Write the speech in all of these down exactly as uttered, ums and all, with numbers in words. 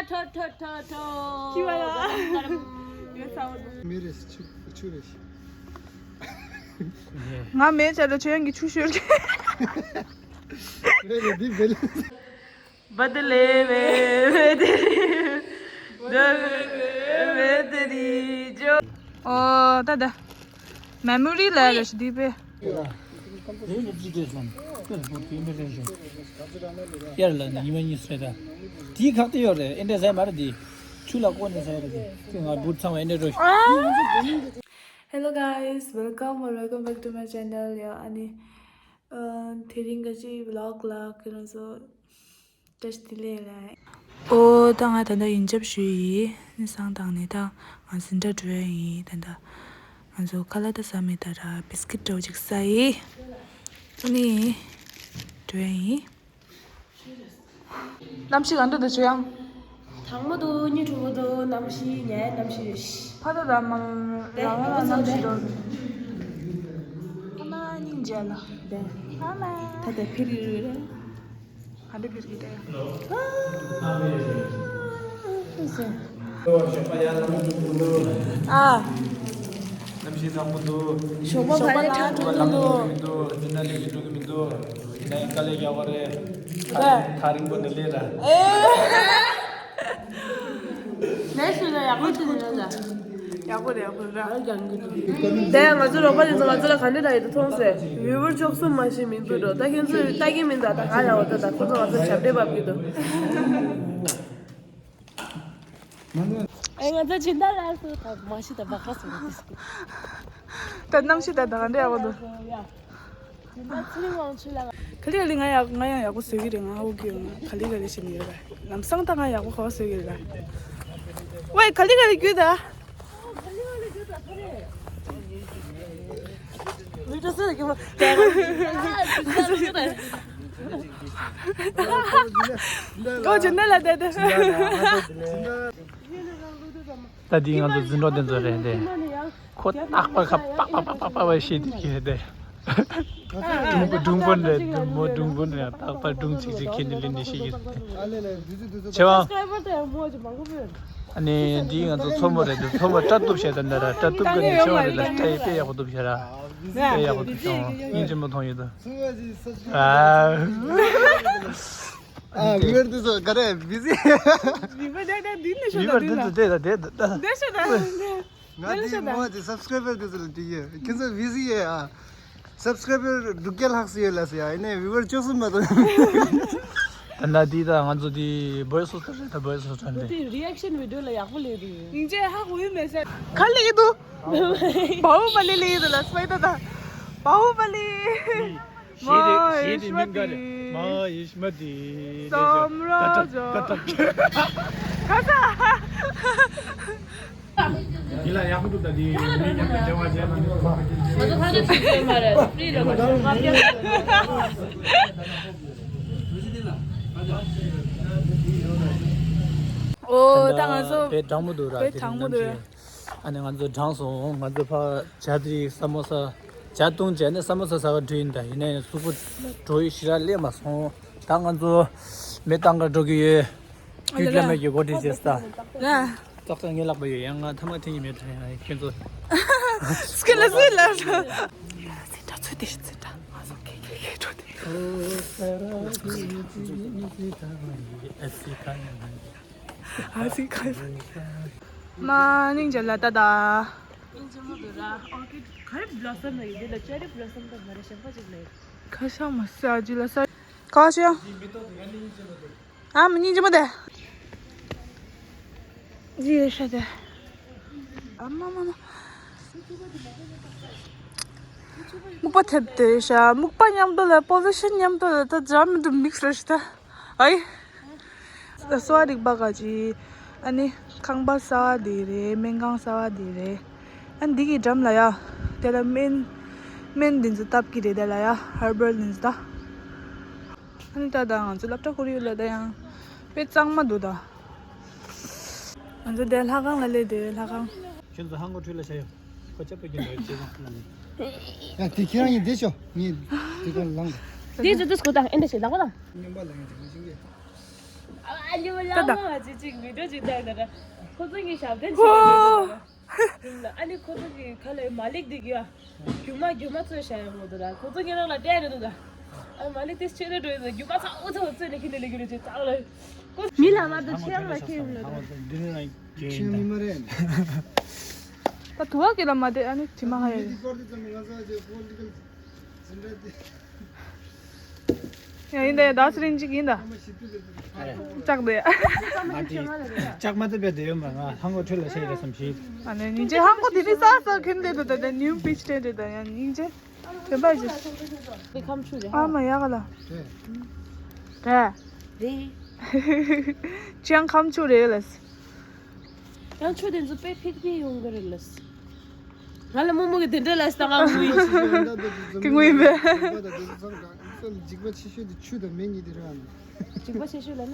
ཁྲོ་ཁྲོ་ཁྲོ་ཁྲོ། ཅི་བ་ལ། ཡོད་ཚ་བོ། མེ་རེད། ཆུ་ཆུ་རེད། ང་མེད་ཆ་ལ་ཆོས་ཡང་གི་ཆུ་ཤོར་གི། མེ་རེད་འདི་བེལ། بدلے میں میرے بدلے میں تیری جو ཨོ་ད་ད། མེ་མོ་རི་ལ་རེ་ཞིག་དེ་པས། དེ་ནི་ཅི་དེ་སོང་། དེ་ལ་ཉི་མ་གཉིས་སྲེ་ད། དེའི་ཁག་དེ་ཡོད་རེད། ཨེ་འདྲ་ཟེར་མ་རེད་དེ། ཆུ་ལ་བསྐོར་ནས་ཟེར་རེད་དེ། དེ་ང་འབུར་ཚང་བ་ཨེ་འདྲ་འགྲོ། Hello guys, welcome or welcome back to my channel. ཡ་ཨ་ནི། ཨ་དེ་རིང་ག་ཅི་vlog ལ་ཁྱེད་རང་ཚོ་བཀྲ་ཤིས་བདེ་ལེགས་ལ། ཨོ་ད་ང་ད་ལྟ་ཡིན་རྒྱབ་ཞུས་ཡིན། སང་དང་ནས་ད་ང་འཛིན་གྲྭ་འགྲོ་ཡ་ཡིན། ད་ལྟ་ང་ཚོ་ཁ་ལག་ད་ཟ་མེད། ད་ར་བིས་ཀིཊ་འདྲ་བོ་ཅིག་ཟ་ཡིན། ཨ་ནི་འགྲོ་ཡ་ཡིན། གནམ་གཤིས་ག་འདྲ་འདུག་ཆོས་དབྱངས། དྭངས་མོ་འདུག། གཉིད་ཁུག་པོ་འདུག། གནམ་གཤིས་ཉལ་གནམ་གཤིས་རེད། ཕ་ད་ད་མ་དེ་རང་ལ་གནམ་གཤིས་འདུག། ཨ་མ་སྙིང་རྗེ་ལ། དེ། ཨ་མ། ད་ལྟ་ཕིར་གི་རེད། ག་འདྲ་ཕིར་གི་རེད། ཨ། གནམ་གཤིས་དྭངས་མོ་འདུག། ཞོགས་པ་ཕ་ཡུལ་ཁྲ་ཁྲོ་ལམ་འདུག། མི་འདུག། འཛིན་གྲྭ་ལས་ཀྱི་འགྲོ་གི་མི་འདུག། ནའི་དཀའ་ལས་རྒྱག་པ་རེད། ཐག་རིང་པོ་ནས་སླེབས་ར། ནས་སུ་ལ་ཡག་པོ་ཐུག་ཡོད་ལ། ཡག་པོ་རེད། ཡག་པོ་རེད། དེ་ང་ཚོ་རོགས་པ་དེ་ཚོ་ང་ཚོ་ལ་ག་འདྲ་ཡིན་དུ་མཐོང་སོང་། ཝི་ཝར་བཅུ་གསུམ་མ་ཞིག་མི་འདུག་འགྲོ། ད་ཁྱེད་ཚོས་ལྟ་གི་མི་འདུག། ད་ག་ལ་འོ་ད་ད་ཁོ་ཚོ་ང་ཚོ་ཞབས་འདྲེན་བབས་ཀྱི་འདུག། ཨེ་ང་ཚོ་སྦྱིན་བདག་ལགས་སུ་ད་མ་ཤི་ད་བ་ཁ་སོང་དེ་སུ། ད་གནམ་གཤིས་ད་ད་ག་འདྲ་ཡག་པོ་འདུག། སྦྱིན་བདག་ཚེ་རིང་དབང་ཕྱུག་ལགས། ག་ལེ་ག་ལེ་ང་ཡག་ང་ཡང་ཡག་པོ་བཟོ་གི་རེད། ང་ཨོ་ཀེ་ཡོང་ན་ག་ལེ་ག་ལེ་བྱེད་ནི་ཡོད་རེད། ལམ་སང་ད་ང་ཡག་པོ་ག་པར་བཟོ་གི་རེད་ལ། ཝེ་ག་ལེ་ག་ལེ་རྒྱུད་ད། ད་འདི་ང་ཚོ་འཛིན་གྲོགས་དེ་ཚོ་རེད་དེ། ཁོ་རྟག་པར་ཁ་པག་པག་པག་པག་པག་བཤད་དེ་ཁྱེར་དེ། སྒྲུང་སྒྲུང་དཔོན་རེད། མོ་སྒྲུང་དཔོན་རེད། རྟག་པར་སྒྲུང་ཚིག་ཚིག་ཁྱེར་ནས་ལེན་ནས་ཤེས་ཀྱི་རེད། ཆེ་བ། ཨ་ནི་འདི་ང་ཚོ་མཚོ་མོ་རེད་དེ། མཚོ་མོ་སྐྲ་གཏུབ་བྱས་ད་འདི་ར་སྐྲ་གཏུབ་ག་ནས་ཆེ་བ་རེད་ལ། སྐྲ་ཡི་དཔེ་ཡག་པོ་གཏུབ་བྱས་ར། དཔེ་ཡག་པོ་གཏུབ་བྱས། སྙིང་རྗེ་མོ་མཐོང་ཡོད་དོ། ཨ། ཨ་ཝི་ཝར་དེ་ཚོ་ག་རེ་བི་ཟི། ཝི་ཝར་དེ་དེ་འདི་ནས་ཤོད་ད། ཝི་ཝར་དེ་ཚོ་དེ་ད་དེ་ད། དེ་ཤོད་ད། ང་འདི་མོ་དེ་སབ་སི་ཀ་རའི་བར་དེ་ཚོ་ལ་འགྲིག་ཡོད། ཁྱེད་ཚོ་བི་ཟི་ཡོད་ཨ། སབ་སི་ཀ་རའི་བར་དྲུག་བརྒྱ་ལྷག་ཙམ་ཡོད་ལ་ཟེར་ཡ། ཡིན་ནའི་ཝི་ཝར་བཅུ་གསུམ་མ་གཏོགས། ད་ན་འདི་ད་ང་ཚོ་འདི་བོད་སོ་སོ་རེད། ད་བོད་སོ་སོ་རེད། དེ་རི་ཨེག་ཤན་བི་ཌི་ཡོ་ལ་ཡག་པོ་སླེབས་འདུག། ཡིན་ཅེ་ཧ་གོ་ཡི་མེད་ཟེར། ག་སླེབས་འདུག། བྷ་ཧུ་བ་ལི་སླེབས་འདུག་ལ། སྤའི་ད་ད་བྷ་ཧུ་བ་ལི། མ་ཡེ་ཤ་མ་ཏི། མ་ཡེ་ཤ་མ་ཏི། སམ་ར་ཛ། ག་ས། ཡིན་ལ་ཡག་པོ་འདུག། ད་འདི་མི་མཉམ་དུ་འབྲེལ་བ་བྱས་ན་ནི། ང་ཚོ་ཁ་ཤས་ཤིག་བྱས་མ་རེད། ཕི་རི་ལ་ཁ་ཤས་ལྔ་བརྒྱ། ཨོ་ད་ང་ཚོ་དཔེ་གྲང་མོ་འདུག་ར། དཔེ་གྲང་མོ་འདུག། ཨ་ནི་ང་ཚོ་གྲང་སོང་། ང་ཚོ་ཕར་ཇ་དེ་ས་མོ་ས། ཇ་བཏུང་བྱས་ནས་ས་མོ་ས་ཟ་ག་འགྲོ་ཡིན། ད་ཡིན་ནའི་གཟུགས་པོ་འགྲོ་ཡི་ཞེ་དྲག་སླེབས་མ་སོང་། ད་ང་ཚོ་མེ་བཏང་ག་འགྲོ་གི་ཡོད། རྒྱུད་བླ་མེད་ཀྱི་འགོ་ཁྲིད་བྱས་ས། ཙག་ཙག་ངའི་ལག་པ་ཡོད། ཡང་ང་ཐ་མག་འཐེན་གྱི་མེད་དྲན། ཡང་ཁྱེད་ཚོ། སྐད་ལ་སུས་ལ། སི་ཏྲ་ཚོད་དེ་ཤི་སི་ཏྲ། ང་ཚོ་ཁེ་ཁེ་ཁེ་འགྲོ་དེ། ཨ་སི་ཁ། མ་སྙིང་རྗེ་ལ་ད་ད། སྙིང་རྗེ་མོ་འདུག་ར། ཨོར་ཀིཌ་ག་རེ་བྷི་ལོ་སམ་ལ་ཡིན། འདི་ལ་ཅེ་རི་བྷི་ལོ་སམ་དང་མ་རེད། གཞན་པ་ཅིག་ལ་ཡིན། ཁ་ཤ་མ་ཟ་ཅི་ལ་ཟ། ཁ་ཤ། ཨ་མ་སྙིང་རྗེ་མོ་དེ། ཇི་ཡེ་ཤ་དེ། ཨ་མ་མ་མ། སྨུག་པ་ཐེབས་ཏེ་ཤ། སྨུག་པ་མཉམ་དུ་ལ་པོ་ལུ་ཤན་མཉམ་དུ་ལ་ད་འདྲ་མི་འདུག། མིག་སི་ལ་ཤི་ད། ཨའི། གསོ་བ་རིག་པ་ག་ཅི། ཨ་ནི་ཁང་པ་གསར་བ་དེ་རེད། སྨན་ཁང་གསར་བ་དེ་རེད། ཨ་ནི་འདི་གི་འགྲམ་ལ་ཡ། དེ་ལ་སྨན། སྨན་འདི་ཚོ་བཏབ་ཀྱི་རེད། དེ་ལ་ཡ་ཧར་བལ་འདི་ཚོ་ད། ཨ་ནི་ད་ད་ང་ཚོ་སློབ་གྲྭ་ཁོར་ཡུག་ལ་ད་ཡང་དཔེ་གཙང་མ་འདུག་ད། ང་ཚོ་དེ་ལྷ་ཁང་ལ་སླེབས་དེ་ལྷ་ཁང་། ཁྱོད་ཚོ་ཧང་གོ་ཁྲུས་ལ་བྱ་ཡོ། ཁོ་ཅབ་པ་རྒྱུན་ལ་ཡོད་ཅེས་ཟེར་ལ་ནི། ཡ་དེ་ཁྱེད་རང་གཉིས་བསྡད་ཤོག། ངས་དེ་ཁོ་ལངས་དང་། དེ་ཚོ་དུས་སྐུ་དང་ཨེ་འདྲ་ཞིག་ལག་པ་དང་། སྨྱོན་པ་ལ་ཡང་དེ་མི་ཤེས་གི། ཨ་ཉི་མ་ལ་ད་ད། མ་ཅི་ཅིག་མི་འགྲོ་ཅིག་ད་ད་ད། ཁོ་ཚོ་གི་ཞབས་བརྟན་ཧོ། ཅིག་ཨ་ནི་ཁོ་ཚོ་གི་ཁ་ལ་མ་ལིག་དེ་གི་ཡ། རྒྱུ་མ་རྒྱུ་མ་ཚོས་བྱ་ཡ་མོ་དུ་ད་ཁོ་ཚོ་གི་རང་ལ་སྤྲད་རེད་འདུག་ད། ཨ་མ་ལིག་དེ་ཆེ་རེ་འགྲོ་ཡོད་ད་རྒྱུ་མ་ཚ་འུ་ཚ་འུ་ཚོས་ནི་ཁི་ནི་ལི་གི་རེ་ཅིག་ཙག་ལ། མི་ལ་མ་དུ་ཆེ་ཡང་ལ་ཁེ་ཡོད་ལ་ད། འདི་ནི་རང་ཁྱེད་མི་མ་རེད། ད་དུ་བ་གི་ལ་མ་དེ་ཨ་ནི་དྲི་མ་ཧ་ཡ་རེད། ཡ་ཡིན་ད་ཡ་ད་སི་རིན་ཅིག་ཡིན་ད། ལྕགས་དེ། ལྕགས་མ་ཐུབ་པའི་དེ་ཡོད་མ་ང་ཧང་གོ་ཁྲོད་ལ་ཤེས་རེད་བསམ་ཤེས། ཨ་ནི་སྙིང་རྗེ་ཧང་གོ་དེ་ནི་ས་ས་ཁྱིམ་དེ་དུ་ད་ད་ནིའུ་པིཆ་དེ་རེད་ད་ཡང་སྙིང་རྗེ། དེ་འབའ་ཞིག་དེ་ཁམ་ཆུ་རེད་ཨ་ཧ། མ་ཡག་ལ། རེད། རེད། ཅང་ཁམ་ཆུ་རེད་ལ། ཡང་ཆུ་དེ་ཚོ་དཔེ་ཕིག་ཕིག་ཡོང་གི་རེད་ལ། ང་ལ་མོ་མོ་གི་དེ་འདྲ་ལ་སྟ་ང་ངུ་ཡིན། ཀི་ངུ་ཡིན་པས། འཇིགས་པ་ཆེ་ཤོས་དེ་ཆུ་དང་མེ་གཉིས་དེ་རེད་ཨ་ནི། འཇིགས་པ་ཆེ་ཤོས་ལ་ན།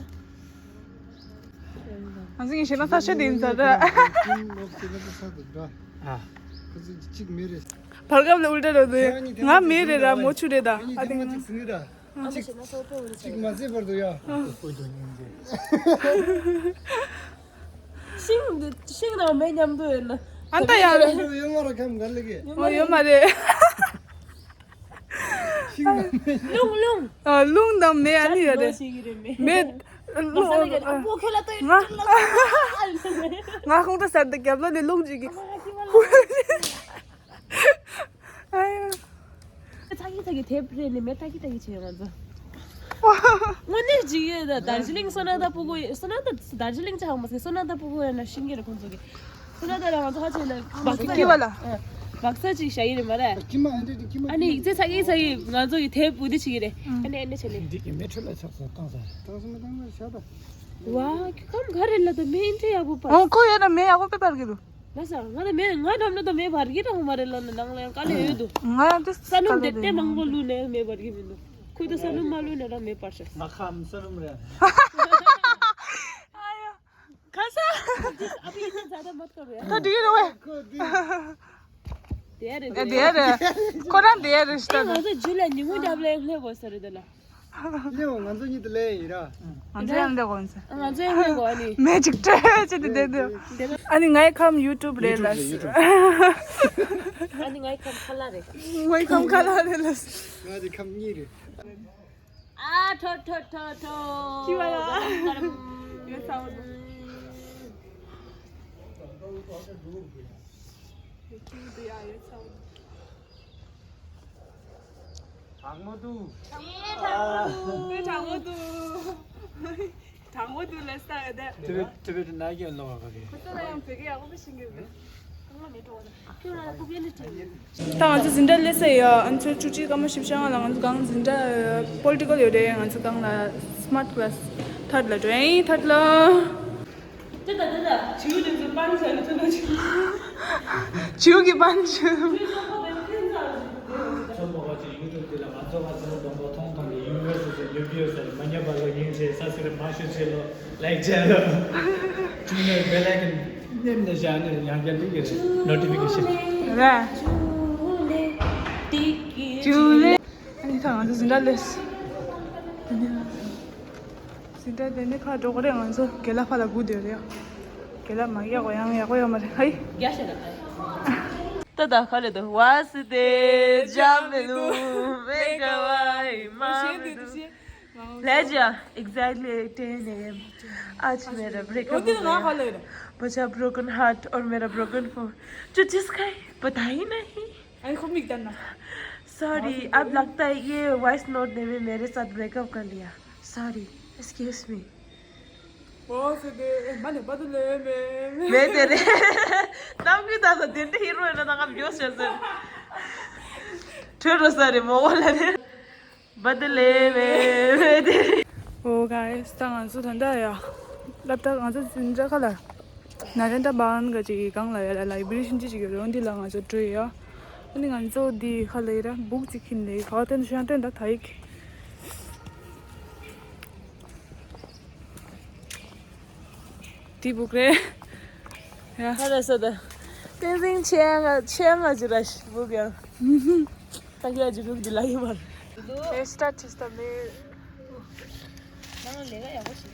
ང་ཚོ་ངས་བཤད་ན་ས་ཆ་དེ་ཡིན་ས་རེད། ཨ། ཁོ་ཚོ་གཅིག་མེ་རེད། བར་སྐབས་ལ་ཨུལ་ཊ་རེད་དེ། ང་མེ་རེད་ར་མོ་ཆུ་རེད་ད་ཨ་དེ་ང་། གཅིག་མ་བརྩིས་བར་དུ་ཡ། ཤིང་འདི་ཤིང་དང་མེ་མཉམ་དུ་ཡོད་ན། ཨ་ད་ཡ་རེད། ཡོད་མ་རེད་ཁམ་ག་ལ་གི། ཨོ་ཡོད་མ་རེད། ཤིང་དང་མེ། རླུང་རླུང་། ཨ་རླུང་དང་མེ་ཨ་ནི་ཡ་རེད། ཤིང་རེད་མེ། མེ། རླུང་། ང་ཁོང་ཁྲོ་ཟ་འདི་རྒྱབ་ལོགས་ནས་རླུང་ཅིག་གིས། ཨ་ཡ། ཚ་གི་ཚ་གི་དེབ་རེད་ནི་མེ་ཏག་གི་ཏག་གི་བྱས་ང་ཚོ། དངོས་གནས་ཅིག་ཡོད་ད་དར་ཇི་ལིང་སོ་ན་ད་ཕྲུ་གུ་སོ་ན་ད་དར་ཇི་ལིང་ཅི་ཧང་མ་སི་སོ་ན་ད་ཕྲུ་གུ་ཡོད་ན་ཤིང་གི་རེད་ཁོང་ཚོ་གི། སོ་ན་ད་ལ་ང་ཚོ་ཧ་ཆེ་ལ་བག་ས་ཀི་བ་ལ། བག་ས་ཅིག་བཞག་ཡི་རེད་མ་རེད། ཀི་མ་ཨ་འདྲེ་ཀི་མ། ཨ་ནི་ཡིག་ཚད་ཚ་གི་ཚ་གི་ང་ཚོ་གི་དེབ་བུ་དི་ཅིག་གི་རེད། ཨ་ནི་ཨ་ནི་ཆེ་ལེ། འདི་གི་མེ་ཁྲོད་ལ་ཆགས་སོ་བཏང་ས། བཏང་སོ་མ་བཏང་ན་བཞག་ད། ཝ་ཁྱོད་ཁམ་ག་རེ་ལ་ད་མེ་ཨིན་ཏྲེ་ཡག་པོ་པ། ཨོ་ཁོ་ཡོད་ན་མེ་ཡག་པོ་པེ་པར་གི་རུ། ལ་ས་ང་ལ་མེ་ང་འགྲམ་ན་ད་མེ་བར་གི་རང་མ་རེད་ལ་ན་ནང་ལ་ཡང་དཀའ་ལས་ཡོད་དུ། ང་ཡང་དེ་ས་ནུབ་དེ་ལྟེ་མང་པོ་ལུས་ནས་མེ་བར་གི་མི་འདུག་ཁོས་ད་ས་ནུབ་མ་ལུས་ནས་རང་མེ་བར་ཤག་ང་ཁམ་ས་ནུབ་རེད། ཁ་ས། ཨ་བི་ཡིན་ན་ཛ་ད་མ་ཐོར་རེད། ད་འགྲིག་རེད་བས། དེ་རེད་ཨེ་དེ་རེད། ཁོ་རང་དེ་རེད་ཤི་ད། ང་ཚོ་ཇུ་ལ་ཉིན་མོ་རྒྱབ་ལ་ཡང་སླེབས་དགོས་ས་རེད་ད་ལ། ལེའོ་ང་ཚོ་གཉིས་དེ་ལས་ཡིན་ར། ང་ཚོ་ཡང་ལེ་གོ་ཡིན་ས། ང་ཚོ་ཡང་ལེ་གོ་ཨ་ནི། མེ་ཅིག་སྤྲད་ཅེས་དེ་བསྡད་འདུག་ཨ་ནི་ངའི་ཁམས་ཡུ་ཊུབ་རེད་ལ། ཨ་ནི་ངའི་ཁམས་ཁ་ལག་རེད། ངའི་ཁམས་ཁ་ལག་རེད་ལ། ང་ཚོ་ཁམས་གཉིས་རེད། ཨ་ཁྲོ་ཁྲོ་ཁྲོ་ཁྲོ། ཁྱི་བ་ལ། ཡོད་ཚ་བ་འདུག་ཁྱི་བ་འདུག་ཡ་ཡོད་ཚ་བ་འདུག་གྲང་མོ་འདུག་གྲང་མོ་འདུག་གྲང་མོ་འདུག་གྲང་མོ་འདུག་ལ་ས་ཡ་དེ། ཏི་བེ་ཏི་བེ་ན་གི་ལོ་བ་ག་གི། ཁོ་ཚོ་ལ་ཡང་བོད་སྐད་ཡག་པོ་ཤེས་ཀྱི་མེད། ད་ང་ཚོ་འཛིན་གྲྭ་སླེབས་ས་ཡ་ཨ་ཚོ་བཅུ་གཅིག་སྐར་མ་བཞི་བཅུ་ལྔ་ལ་ང་ཚོ་གང་འཛིན་གྲྭ་པོ་ལི་ཊི་ཀལ་ཡོད་རེད། ང་ཚོ་གང་ལ་སི་མ་ཊི་ཀི་ལ་སི་ཐར་ཌི་ལ་འགྲོ་ཡིན་ཐར་ཌི་ལ། དེ་ད་དེ་ད་བྱིའུ་དེ་ཚོ་པང་ཟེར་ནས་ཐོན་ན་བྱིའུ། བྱིའུ་གི་པང་བྱིའུ། ཚོ་མོ་ག་ཅིག་ཡུ་ཊུབ་དེ་ལ་ང་ཚོ་ང་ཚོ་སྡོང་པོ་ཐོང་ཐོང་གི་ཡུ་ནི་ཝར་སི་ཟེར་ཡོད་པི་ཡོད་ཟེར་མ་ཉེས་པ་ལོ་ཡིན་ཟེར་ས་སི་རི་མ་ཤུ་ཟེར་ལོ་ལའིག་བྱས་ལོ། ཅུང་ནས་བེ་ལ་ཀིན་ནེམ་ནས་བཞག་ནས་ཡང་བསྐྱར་འགྲིག་གི་རེད་ནོ་ཊི་ཕི་ཀེ་ཤན། ར། ཅུ་ལེ། ཨ་ནི་ད་ང་ཚོ་འཛིན་གྲྭ་སླེབས། འཛིན་གྲྭ་དེ་ནས་ཕར་འགྲོ་གི་རེད། ང་ཚོ་རྒན་ལགས་ཕར་ལ་སྒུག་བསྡད་རེད། རྒན་ལགས་མ་ཡག་པ་ཡང་ཡག་པོ་ཡོད་མ་རེད། ཧའི། རྒྱ་ཤ་ད་ད། ད་ད་ག་རེད་ད། वास्ते जा मिलूं मैं गवाही मांग दूं। ले जा। Exactly ten A M। आज मेरा ब्रेकअप हो गया। बचा ब्रोकन हार्ट और मेरा ब्रोकन फोन, जो जिसका है पता ही नहीं। अरे खूब निकलना। सॉरी, अब लगता है ये वॉइस नोट ने भी मेरे साथ ब्रेकअप कर लिया। Sorry, excuse me. वास्ते, ए, माने बदले में। मैं तेरे। तब की था दिन हीरो है ना, तब हम यो से से। छोड़ो सारे मोबाइल ने। बदले में, मैं तेरे। ཨོ་གྷའི་སི། ད་ང་ཚོ་ད་ལྟ་ཡ། སློབ་གྲྭ་ང་ཚོ་འཛིན་གྲྭ་ཁ་ལ། ན་རེན་དྲ་བྷ་ཝན་ག་ཅིག་གི་སྒང་ལ་ཡ་ལ་ལའི་བྷི་རི་ཤིན་ཅི་ཅིག་ཡོད་རེད། འོ་འདི་ལ་ང་ཚོ་འགྲོ་ཡ། ཨ་ནི་ང་ཚོ་འདི་ཁ་ལ་ཡ་ར་སྦུག་ཅིག་ཁྱེར་ནས་ག་བ་སྟོན་ཤང་སྟོན་ད་ད་ཡིག་འདི་སྦུག་རེད། ཡ། ཧ་ལ་ས་ད། ཏན་ཏན་ཆེ་ཡ་ང་ཆེ་ཡ་ང་ཅི་ར་ཤི་སྦུག་ཡ། ད་ཡ་ཇི་སྦུག་འདི་ལ་ཡི་མར། ཨེ་སི་ཊ་ཊི་སི་ད་མེ། ནང་ལས་ཀ་ཡག་པོ་ཞིག་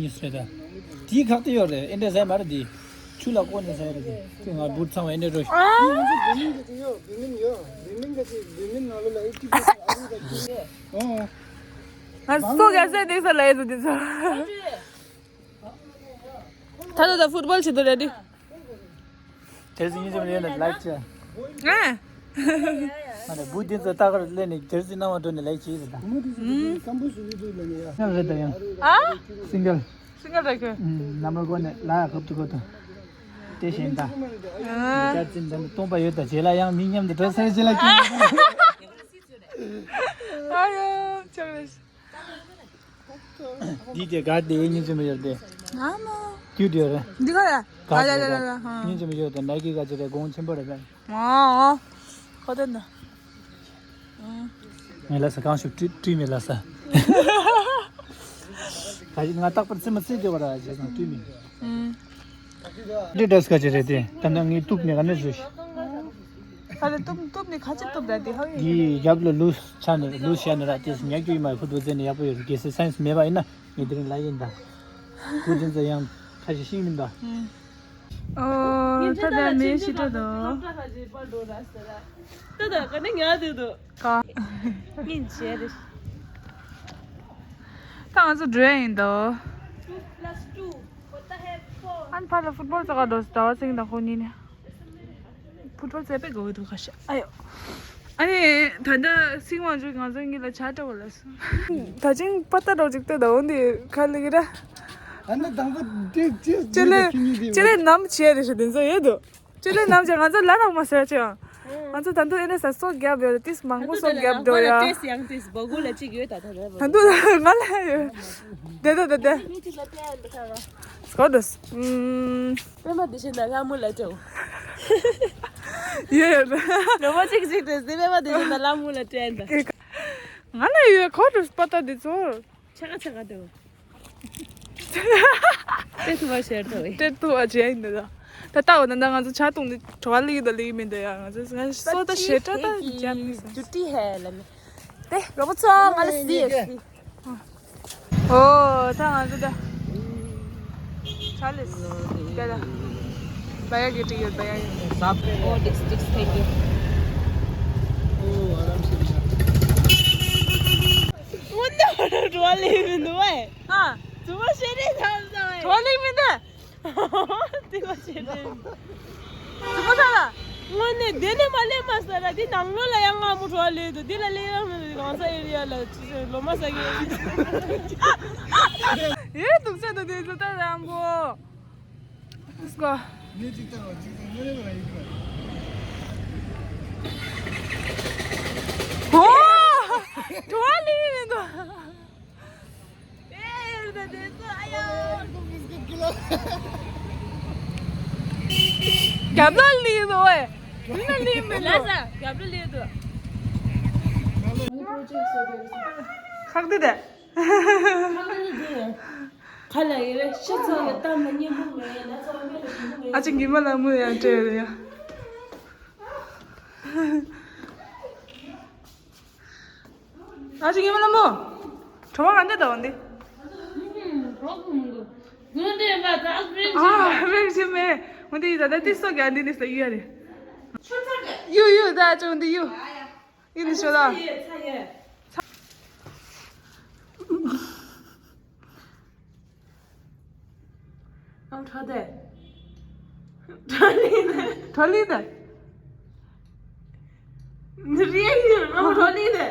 གཉིས་རེད་ད། དེའི་ཁག་ཏུ་ཡོད་རེད། ཨེ་འདྲ་ཟེར་མ་རེད་དེ། ཆུ་ལ་བསྐོར་ནས་ཟེར་རེད་དེ། དེ་ང་བུ་ཚང་བ་ཨེ་འདྲ་རོ། ཨ། བུ་མིན་གྱི་ཡོད། བུ་མིན་ཡོད། བུ་མིན་གྱི་བུ་མིན་ནང་ལོགས་ལ་ཨེ་ཀྲིག་ཨོ། ང་སོ་ག་ཟེར་དེ་ས་ལ་ཨེ་ཟེར་དེ་ས། ད་ད་ད་ཕུཊ་བོལ་བྱེད་དོ་རེད་དེ། དེར་སི་ཉིན་ཙམ་ཡོད་ན་ལའིག་བྱས། ཨ། ང་ནས་བུ་དེ་ཚོ་ལྟ་གར་སླེབས་ནས་དེར་སི་སྣང་བ་འགྲོ་ནས་ལའིག་བྱས་ཟེར་ད། ཨུམ། སྐམ་པོ་སུ་ཡོད་དུས་ལ་ནས་ཡ། སིང་གལ་རེད་ད་ཡང་། ཨ། སིང་གལ། སིང་གལ་རེད་ཁྱོད། ཨུམ། ནམ་ར་གོ་ནས་ལ་ཡ་ཁབ་ཏུ་གོ་ད། དེ་བཞིན་ད། ཨ། ད་ཙིན་ད་ནི་སྟོང་པ་ཡོད་ད་རྗེས་ལ་ཡང་མི་མཉམ་དུ་འགྲོ་སའི་རྗེས་ལ་སྐྱེ། ཨ་ཡོ་ཆགས་རེད། འདི་དེ་ག་དེ་ཉིན་ཙམ་ཡོད་དེ། ཨ་མ། དུས་དེ་རེད། འདི་ག་རེད། ག་ཨ་ལ་ལ་ལ་ལ་ཧ། ཉིན་ཙམ་ཡོད་དེ་ནའི་ཀི་ག་ཅི་རེད། གོང་ཆེན་པོ་རེད་པས། ཨ་ཨ། ཁོ་དེ་འདི། ངས་ལ་ས་གང་ཞིག་བྲིས་བྲིས་མེད་ལ་ས། ག་ཞིག་ང་རྟག་པར་རྩེད་མོ་རྩེ་དེ་བ་ར་བྱས་སོང་བྲིས་མེད། ཨུམ། འདི་འདྲ་སྐད་ཆ་རེད་དེ། ད་ནང་ངས་གཏུབ་ནས་ག་ནས་བཟོས་ཤིག་ཁ་ལ་གཏུབ་གཏུབ་ནས་ཁ་ཆེ་གཏུབ་ར་དེ་ཧ་ཡོད། འདི་རྒྱབ་ལ་ལུས་ཆ་ནས་ལུས་བྱས་ནས་ར་དེ་ཉག་རྒྱུ་ཡིན་མ་ཕུ་ཐུ་རྩེ་ནས་ཡག་པོ་ཡོད་རེད། གལ་སྲིད་སའེན་སི་མེད་པ་ཡིན་ན་ངས་དེ་རིང་ལ་ཡིན་ད། ཁུ་ཅན་ཚོ་ཡང་ཁ་ཞིག་ཤིང་མིན་ད། ཨུམ། ཨོ། ད་ལྟ་མེ་ཤི་ཏོ་དོ། ད་ད་ག་ནས་ཉལ་དུས་དོ། ཀ། སྙིང་རྗེ་རེད། ད་ང་ཚོ་འགྲོ་ཡ་ཡིན་དོ། Two plus two. What the heck for? ཨན་ཕ་ལ་ཕུཊ་བོལ་ཙག་ག་འགྲོ་ཟེར་ཟིང་དང་ཁོ་གཉིས་ནས། ཕུཊ་བོལ་རྩེ་པའི་དགོས་འདུག་ཁ་ཤས། ཨ་ཡོ། ཨ་ནི་ད་ལྟ་སིང་བང་ཆུ་ང་ཚོ་གཉིས་ལ་ཆ་སྤྲད་པ་ལ་སོང་། ད་ཅིང་པ་ཏ་འགྲོ་ཅིག་ལྟོས་ད་འོ་འདི་ཁ་ལི་གི་ར། ཨ་ནི་དང་པོ་འདི་ཅི་ཅི་ལེ་ཅི་ལེ་ཁྱི་གཉིས་དེ་ཅི་ལེ་ནམ་ཆེ་རེ་ཞིག་དེ་ཚོ་ཡོད་དོ། ཅི་ལེ་ནམ་ཆེ་ང་ཚོ་ལ་རག་མ་ཟེར་ཅི་ཡང་། ང་ཚོ་ད་དུང་ཨེ་ནས་ས་སོ་རྒྱབ་ཡོད་ཏིས་མང་པོ་སོ་རྒྱབ་འགྲོ་ཡ། ཏེས་ཡང་ཏིས་སྦོ་གུ་ལ་ཅིག་ཡོད་ད་ད་ད། ད་དུང་ང་ལ་ཡོད། དེ་དེ་དེ་དེ། མི་ཅིག་ལ་ཏེ་ཡང་འདི་ཁ་བ། སྐོར་དུས། ཨུམ། པད་མ་འདི་བཞིན་ན་ལྷ་མོ་ལ་སྤྲོ། ཡོད་ཡོད། ལོ་མ་གཅིག་གཅིག་དུས་འདི་པད་མ་འདི་བཞིན་ན་ལྷ་མོ་ལ་སྤྲད་འདྲ། ང་ལ་ཡོད་ཁོ་དུས་པ་ཏ་འདི་ཚོ། ཆ་ག་ཆ་ག་འདྲ། སྤྲད་ཐུབ་པ་ཤེར་ཐུབ་པའི། སྤྲད་ཐུབ་པ་བྱས་ཡིན་འདི་ད། ད་ལྟ་འོ་ན་ད་ང་ཚོ་ཆ་གཏོང་འདི་བྲོ་བ་ལི་ད་ལི་མིན་འདི་ཡ་ང་ཚོ་ང་སོ་ད་ཞེ་དྲག་ད་རྒྱབ་མི་སོང་། ཇུ་ཏི་ཧེ་ལ་མི། དེ་རོ་པོ་ཚོ་ང་ལ་སི་ཡ་སི། ཨོ། ད་ང་ཚོ་ད། ཆ་ལེ་སི། ད་ད། བ་ཡ་གི་ཏི་ཡོད་བ་ཡ་ཡོད། ཨོ། ཏིག་ཏིག་ཐེང་ཀྱུ། ཨོ། ཨ་རམ་སེ། ཨོ་ནོ། བྲོ་བ་ལེ་མི་འདུག་བས། ཨ། བྲོ་བ་ཤེས་རེད་ད་ཟ་བས། བྲོ་བ་ལེ་མི་འདུག་ཏི་བ་ཤེས་རེད། ཟ་བ་ཟ་ལ། དངོས་གནས་དེ་ནས་མ་ལེན་མ་ཟ་ར་དེ་ནང་ལོགས་ལ་ཡང་ང་མོ་བྲོ་བ་ལེ་འདུག་དེ་ལ་ལེ་ཡང་མི་འདུག་གང་ས་ཨེ་རི་ཡ་ལ་ལོ་མ་ཟ་གི་ཡོད། ཡེ་འདུག་ས་དུ་དེ་ཚོ་ད་རང་གོ། Let's go. ངས་ཅིག་བལྟ་བ་ཅིག་བལྟ་ངོ་ལེ་བ་ཡིན་གི་བ། ཧོ། བྲོ་བ་ལི་མི་འདུག་ཨེ་ད་དེ་ཚོ་ཨ་ཡ། རྒྱབ་ལ་ལི་འདུག་ཨེ། ལི་ན་ལི་མི་འདུག་ལ་ས་རྒྱབ་ལ་ལི་འདུག་ཁག་དེ་དེ། ཁ་ལ་ཡོད་ཤི་ཚང་ལ་གཏམ་ལ་སྙན་པོ་མེད་ན་ཚང་མ་མེད་ལ་ཞིམ་པོ་མེད། ཨ་ཅེ་ཉི་མ་ལ་མོ་ཡང་སྤྲད་ཡོད་ཡ། ཨ་ཅེ་ཉི་མ་ལ་མོ། གྲོ་བ་ག་འདྲ་འདུག་འདི། ཨ་རེད་ཞིམ་མེད། འོ་འདི་ད་ད་ཏི་སོ་ག་འདི་ནི་ས་ཡུ་ཡ་རེད། ཡུ་ཡུ་ད་ཅུང་འདི་ཡུ། ཡིན་ནི་ཤོད་ལ། ཨང་ཁྲ་དེ། ཁྲ་ལི་དེ། ཁྲ་ལི་དེ། ནི་རིའི་ཡིན་ཨང་ཁྲ་ལི་དེ།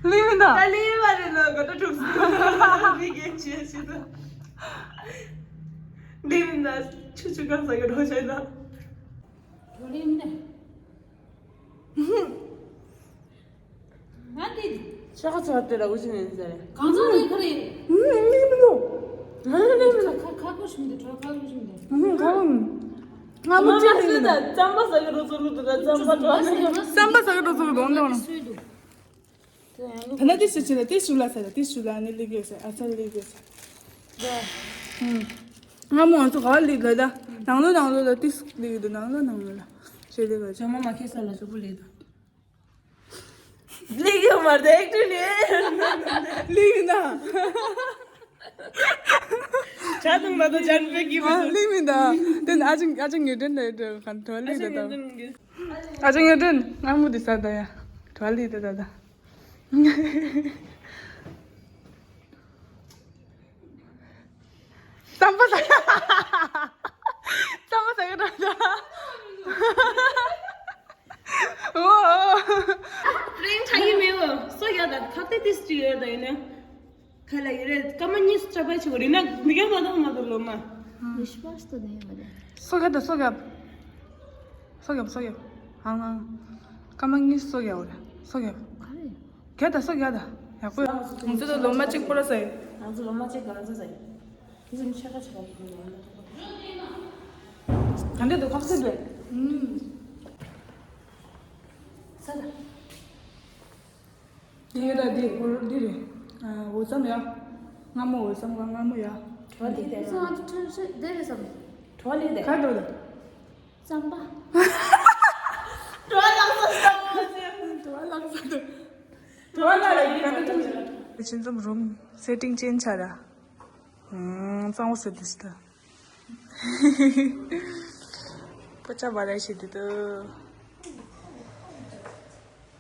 ལི་མིན་ད། ཁྲ་ལི་མ་རེད་ལ་ག་ད་ཁྲུག་སི་རི་གེ་ཆེ་ཆེ་དུ། ལི་མིན་ད་ཆུ་ཆུ་གང་ས་གི་རོ་ཆེ་ད། ཁྲ་ལི་མིན་ད། ང་དེ། ཤ་ཁ་ཚ་དེ་ལ་འུ་ཅི་ནས་ཟེར། གང་ཚོ་དེ་ཁ་རེད། ཨུམ། ཨུམ། ཨུམ། ཁ་ཁ་ཁོ་ཤིམ་དེ་ཁྲོ་ཁ་ཁོ་ཤིམ་དེ། ཨུམ། ཁ་ཁོ། ང་མོ་ཅི་ནས་ཟེར། རྩམ་པ་ཟ་གི་རོ་ཚོ་རུ་དུ་ར་རྩམ་པ་ཁྲོ་ནས། རྩམ་པ་ཟ་གི་རོ་ཚོ་རུ་དོང་དོང་ལ། ད་ན་དེ་སུ་ཅི་ལ་དེ་སུ་ལ་ཟེར་དེ་སུ་ལ་ནི་ལི་གེ་ཟེར་ཨ་ཚ་ལི་གེ་ཟེར། ཨུམ། ང་མོ་ང་ཚོ་ག་ལི་ལ་ད། ནང་ལོ་ནང་ལོ་ལ་དེ་སུ་ལི་གེ་དུ་ནང་ལོ་ནང་ལོ་ལ། ཤེས་ལི་གེ་ཟེར། ཇོ་མོ་མ་ཁེ་ས་ལ་ཇོ་བུ་ལི་དུ། ལིག་ཡོད་མ་རེད་ཨེག་ཊི་ནི། ལིག་ཡིན་ད། ཇ་དང་མ་དང་ཇན་པེ་གི་མ། ལིག་མིན་ད། དེ་ཨ་ཅང་ཨ་ཅང་ངེ་དྲན་ད་ཡོད་ག་ཐོ་ལིག་ད་ད། ཨ་ཅང་ངེ་དྲན་ང་མོ་དེ་ས་ད་ཡ། ཐོ་ལིག་ད་ད་ད། རྩམ་པ་ཟ། རྩམ་པ་ཟ་གི་འགྲོ་ད། ཨོ། ཨོ། ཀྲེང་ཆ་ཡི་མེ་འོ། སོ་ཡ་ད་ཁ་ཏེ་ཏིས་ཏི་ཡོད་ད་ཡིན་ན། ཁ་ལ་ཡི་རེད་ཀ་མ་གཉིས་སུ་ཆ་པ་ཆི་བ་རི་ན་མི་ག་མ་དང་མ་དང་ལོ་མ། ནི་ཤ་སྟོ་ནི་མ་རེད། སོ་ག་ད་སོ་ག་སོ་ག་སོ་ག་ཧང་ཧང་། ཀ་མ་གཉིས་སོ་ག་འོ་རེད་སོ་ག་ག་རེད། ག་ད་སོ་ག་ད་ཡག་པོ་ཡོད། ང་ཚོ་ད་ལོ་མ་གཅིག་པོ་ར་ཟེར། ང་ཚོ་ལོ་མ་གཅིག་ག་ང་ཚོ་ཟེར། དེ་ཚོ་ཆ་ག་ཆ་ག་ཡིན་ནོ། ག་འདྲ་འདུག་ཁོག་སེ་འདུག་ཨུམ། ས་ད། འདི་ཡོད་ད་འདི་འོ་འདི་རེད། ཨ་འོ་ཙམ་ཡ། སྔ་མོ་འོ་ཙམ་ག་སྔ་མོ་ཡ། གྲོ་ལི་དེ་ས་ང་ཚོ་ཁྲོ་ཤེས་འདི་རེད་བསམ། གྲོ་ལི་དེ། ག་འགྲོ་ད། རྩམ་པ། གྲོ་ལག་ས་ས་མོ་ཟེར། གྲོ་ལག་ས་དུ། གྲོ་ལག་ལ་ཡི་ག་འདྲ་ཐུག་ཅིང་། ཆེན་ཙམ་རུམ་སེ་ཊིང་ཅེན་ཆ་ར། ཨང་གཙང་བོ་ཟེར་དུས་ད། པོ་ཅ་བ་ར་ཤི་དུ་དུ།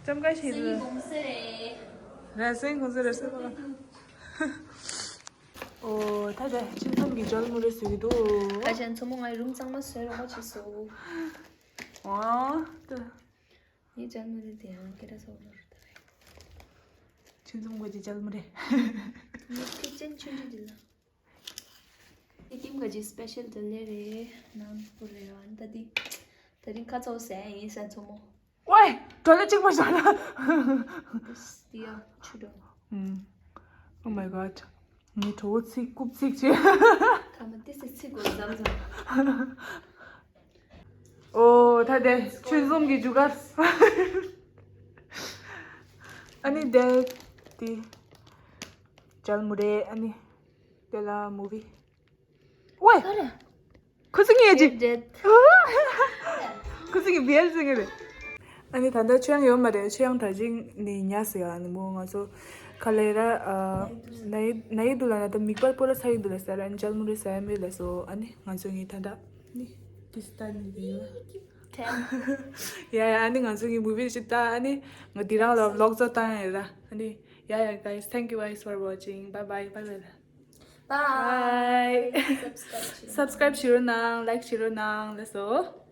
ཅམ་ཀ་ཤི་དུ། ར་སེང་གོང་ས་ར་སེང་གོང་། ཨོ་ད་ད་ཁྱིམ་ཚང་གི་ཇལ་མུ་རེ་ཟེར་གི་འདུག་ཨ་ཅན་མཚོ་མོ་ངའི་རུམ་གཙང་མ་བཟོས་རོགས་པ་བྱེད་སོ། ཨོ་ད། ངའི་ཇལ་མུ་རེ་དེ་ཡང་སྐད་གྲགས་ཚ་བོ་རེད། ཁྱིམ་ཚང་གོ་ཅི་ཇལ་མུ་རེ། ངའི་ཐུགས་ཅན་ཆུང་ཆུང་དེ་ལ། ངའི་ཏིམ་ག་ཅི་སི་པེ་ཤལ་དེ་ལེ་རེད་ནང་པོ་རེད་ཨ་ད་དི། ད་རིང་ཁ་ཚོ་ཟས་ཡིན་ས་མཚོ་མོ། ཝེ། ཌོ་ལར་གཅིག་པ་ཞོག་ལ། ཏི་ཡ་ཆུ་འགྲོ། ཨུམ། Oh my god. ངའི་གྲོགས་པོ་ཚིག་རྐུབ་ཚིག་བྱས། ཁ་མ་ཏི་སི་ཚིག་གོ་ཟམ་ཟམ། ཨོ་ད་དེ་ཆུ་འཛོམས་ཀྱི་རྒྱུ་སྐར། ཨ་ནི་དེ་དེ་ཇལ་མུ་རེ། ཨ་ནི་དེ་ལ་མུ་བི། ཝེ། ག་རེ། ཁོ་ཚོ་ངའི་ཅི། ཁོ་ཚོ་ངའི་བེལ་ཟེར་གི་རེད། ཨ་ནི་ད་ལྟ་ཆོས་དབྱངས་ཡོད་མ་རེད། ཆོས་དབྱངས་དྲ་ཇིང་ནི་ཉ་ཟེར་ཡ་ནི་མོ་ང་ཚོ་ཁ་ལེ་ར། ཨ་ན་ཡི་ན་ཡི་འདུག་ལ་ན་ད་མིག་པར་པོ་ར་ཚ་ཡི་འདུག་ལ་ཟེར། ཨ་ནི་ཇལ་མུ་རེ་ཟ་ཡ་མེད་ལ་སོ། ཨ་ནི་ང་ཚོ་ངའི་ད་ལྟ་ནི་ཏི་སི་ཏ་ནི་རེད་ཡོད། ཡ་ཡ། ཨ་ནི་ང་ཚོ་ངའི་མུ་བི་ཅི་ལྟ། ཨ་ནི་ང་འདི་རང་ལ་བི་ལོག་ཚོ་བཏང་ཡ་ར། ཨ་ནི་ཡ་ཡ། Guys, thank you guys for watching. Bye bye. Bye bye. Bye. Subscribe བྱེད། Subscribe བྱེད་རོགས་གནང་། Like བྱེད་རོགས་གནང་། ལགས་སོ།